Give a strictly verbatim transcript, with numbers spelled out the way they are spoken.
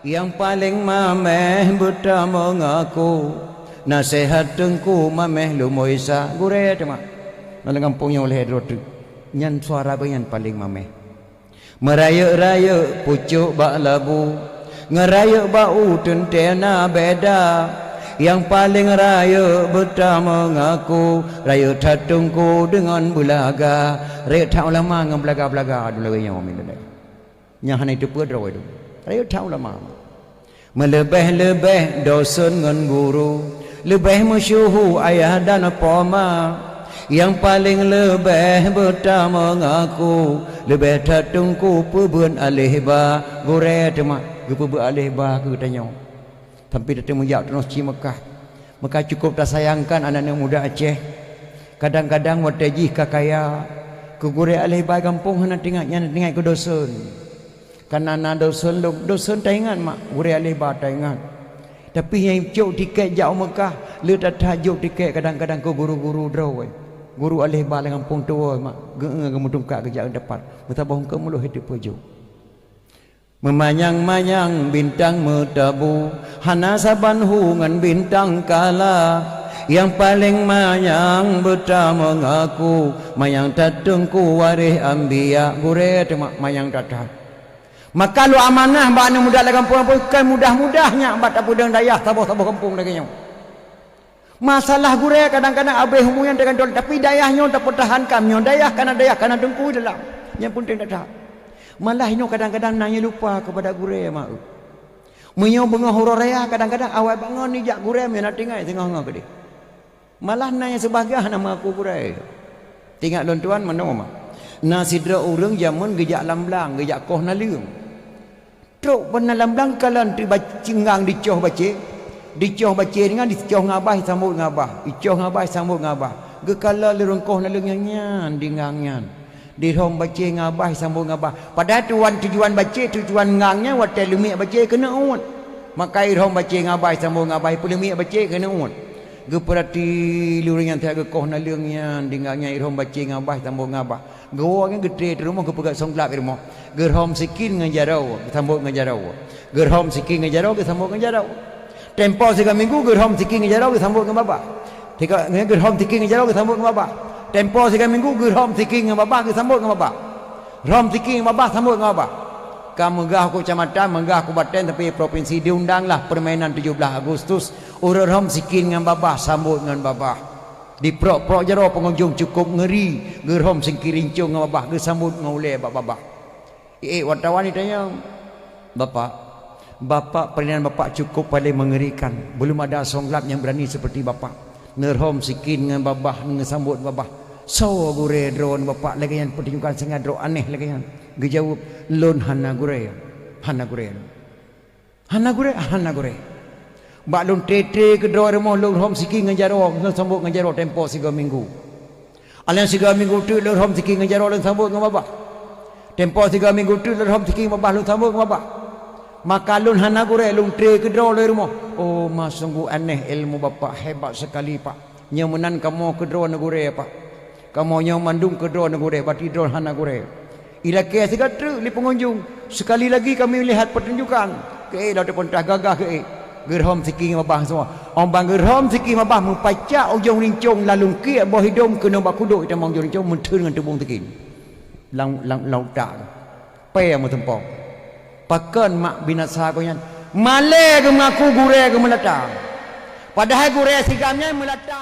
Nyang paleng mameh beutameungaku, naseuhat Teungku mameh lumoe sa. Gurée teuma. Ngon lam gampông nyoe lhée droe teuk. Nyan suara geuh nyan paleng mameh. Meurayeuk-rayeuk pucôk bak labu, ngon rayeuk bak u teuntée na beda. Nyang paleng rayeuk beutameungaku, rayeuk that Teungku deungon beulaga. Rayeuk that ulama ngon beulaga-beulaga dum lagée nyoe. Nyang hana jiteupeue droe tu. Rayeuk that ulama. Meuleubeh-leubeh dosen ngon guru, leubeh meusyeuhu ayah dan poma. Nyang paleng leubeh beutameungaku, leubeh that Teungku peubeuet aléh ba. Gurée teuma geupeubeuet aléh ba keu geutanyoe. Sampoe tateumujak tanoh ci Meukah. Maka cukup tasayangkan aneuëk-aneuëk muda Aceh. Kadang-kadang watée jih ka kaya, keu gurée aléh ba gampông hana teuingat, nyang teuingat keu dosen. Kana na dosen lom, dosen taingat mak, gurée aléh ba taingat. Tapi nyang cok tiket jak u Meukah, le that-that jok tiket kadang-kadang keu guru-guru droe. Guru aléh ba lam gampông tuwoe mak, geu-, geumeutungkak geujak u teumpat. Meusaboh eungkôt meulôh hé teupeu jok. Meumanyang-manyang bintang meutabu, hana saban hu ngon bintang kala. Nyang paleng manyang beutameungaku, manyang that Teungku waréh anbiya. Gurée teuma manyang that-that. Maka lôn amanah bak aneuëk muda lam gampông, kon mudah-mudah nyak bak tapeudong dayah saboh-saboh gampông lagée nyoe. Masalah gurée kadang-kadang abéh umu nyang teugantung, tapi dayah nyoe tapeutahankan. Nyoe dayah kana dayah kana Teungku dalam. Nyang peunteng that-that. Malah nyoe kadang-kadang na nyang lupa keupada gurée mak. Meunyoe beungoh uroe raya kadang-kadang awai bangon nijak gurée meunyoe na tinggai singoh-ngoh keudeh. Malah na nyang seubagian hana mengaku gurée. Teuingat lôn tuan meunoe mak. Na sidroe ureuëng jameun geujak lam blang, geujak koh naleueng. Trok ban na lam blang kalon teuk bac-, cinggang dicoh bacée. Dicoh bacée nyan dicoh ngon abah, disambot ngon abah. Dicoh ngon abah, disambot ngon abah. Geukalon lé rungkoh naleueng nyan, nyan di ngang nyan. Dirhom bacée ngon abah, disambot ngon abah. Padahai tuan tujuan bacée, tujuan ngang nyan watée leumiek bacée keuneuk uet. Maka irhom bacée ngon abah, disambot ngon abah, ipeuleumiek bacée keuneuk uet. Geupeurati lé ureuëng nyang that geukoh naleueng nyan, di ngang nyan irhom bacée ngon abah, disambot ngon abah. Geuwoe nyan geutré teurumoh geupeugah song glab i rumoh. Geurhom sikin ngon jaroe, geusambot ngon jaroe. Geurhom sikin ngon jaroe, geusambot ngon jaroe. Tempo sigoe minggu geurhom sikin ngon jaroe, geusambot ngon babah. Sigoe, geurhom sikin ngon jaroe, geusambot ngon babah. Tempo sigoe minggu geurhom sikin ngon babah, geusambot ngon babah. Rhom sikin ngon babah, sambot ngon babah. Ka meugah u keucamatan, meugah u kabupaten, tapi provinsi diundanglah permainan tujuh belas Agustus. Ureuëng rhom sikin ngon babah, sambot ngon babah. Diprok-prok jaroe pengunjung cukup ngeri, geurhom sikin rincong ngon babah, geusambot ngon ulée bak babah. Ék wartawan jitanyong, "Bapak, Bapak, permainan Bapak cukup paling mengerikan. Belum ada song glab nyang berani seperti Bapak. Neurhom sikin ngon babah, neusambot babah. Soe gurée droeneuh Bapak lagée nyan peutunjukan singoh droe aneh lagée nyan?" Geujaweueb, "Lôn hana gurée, hana gurée." Hana gurée, hana gurée. Bak lôn tré-tré keudroe rumoh lôn rhom sikin ngon jaroe, lôn sambot ngon jaroe tempo sigoe minggu. Alèh sigoe minggu teuk lôn rhom sikin ngon jaroe lôn sambot ngon babah. Tempo sigoe minggu teuk lôn rhom sikin babah lôn sambot ngon babah. Maka lôn hana gurée, lôn tré keudroe lôn rumoh. Oh, ma sungguh aneh ilmu Bapak, hebat sekali, Pak. Nyoe meunan kamoe keudroe neugurée, Pak. Kamoe nyoe mandum keudroe neugurée, berarti droe hana gurée. Ilakée sigoe treuk lé pengunjung, "Sekali lagi kami melihat pertunjukan." Keuék lom teupeuntaih gagah keuék. Geurhom sikin babah semua. Óh ban geurhom sikin babah meupacak ujong rincong lam lungkiek boh idong keunoe bak kudok itamong ujong rincong meutheun ngon tubông sikin. Lam, lam, lam utak. Pée meutumpông. Pakon mak binasa geuh nyan? Malée geuh mengaku gurée geuh meulatang. Padahai gurée sigam nyan meulatang.